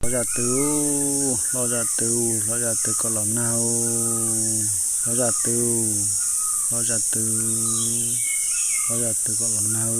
Hlob zaj twg, hlob zaj twg, hlob zaj twg kom los nag. Hlob zaj twg, hlob zaj twg, hlob zaj twg kom los nag.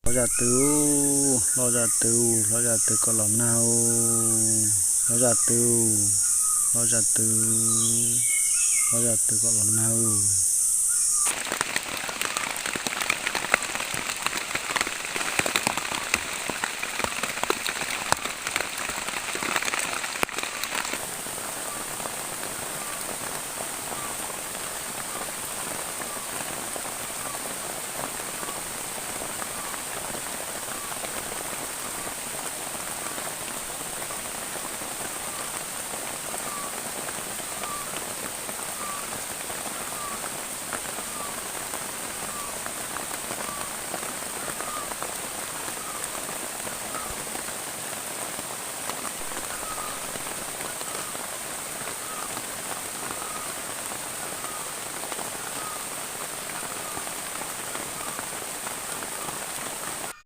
Hlob zaj twg, hlob zaj twg, hlob zaj twg kom los nag. Hlob zaj twg, hlob zaj twg, hlob zaj twg kom los nag.